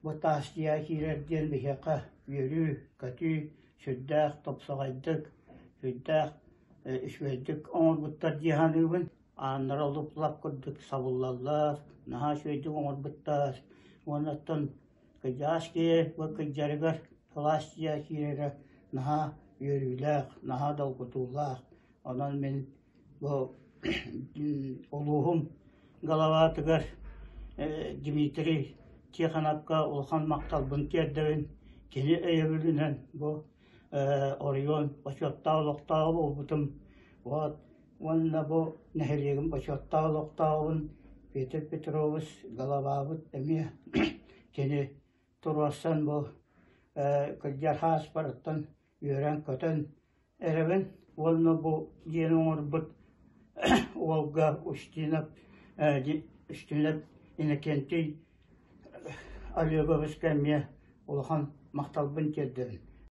Бу таас дьиэҕэ киирэр диэн биһиэхэ үөрүү-көтүү сүрдээх тупсаҕайдык, сүрдээх үчүгэйдик оҥорбуттар дии саныыбын. Ааннара луп-лап курдук сабыллаллар, наһаа үчүгэйдик оҥорбуттар. Уонна оттон кырдьаҕас киһи бу кырдьарыгар сылаас дьиэҕэ киирэрэ наһаа үөрүүлээх, наһаа долгутуулаах. Онон мин бу улууһум головатыгар Дмитрий Тихоновка улахан махталбын тиэрдэбин. Кини өйөбүлүнэн бу оройуон бочуоттаах олохтооҕо буолбутум. Вот уонна бу нэһилиэгим бочуоттаах олохтооҕун Петр Петрович головабыт эмиэ кини туруорсан бу кырдьар хааспарыттан үөрэн-көтөн эрэбин уонна бу дьиэни оҥорбут уолга Устинов Устинов Иннокентий Олеговичка эмиэ улахан махталбын тиэрдэбин.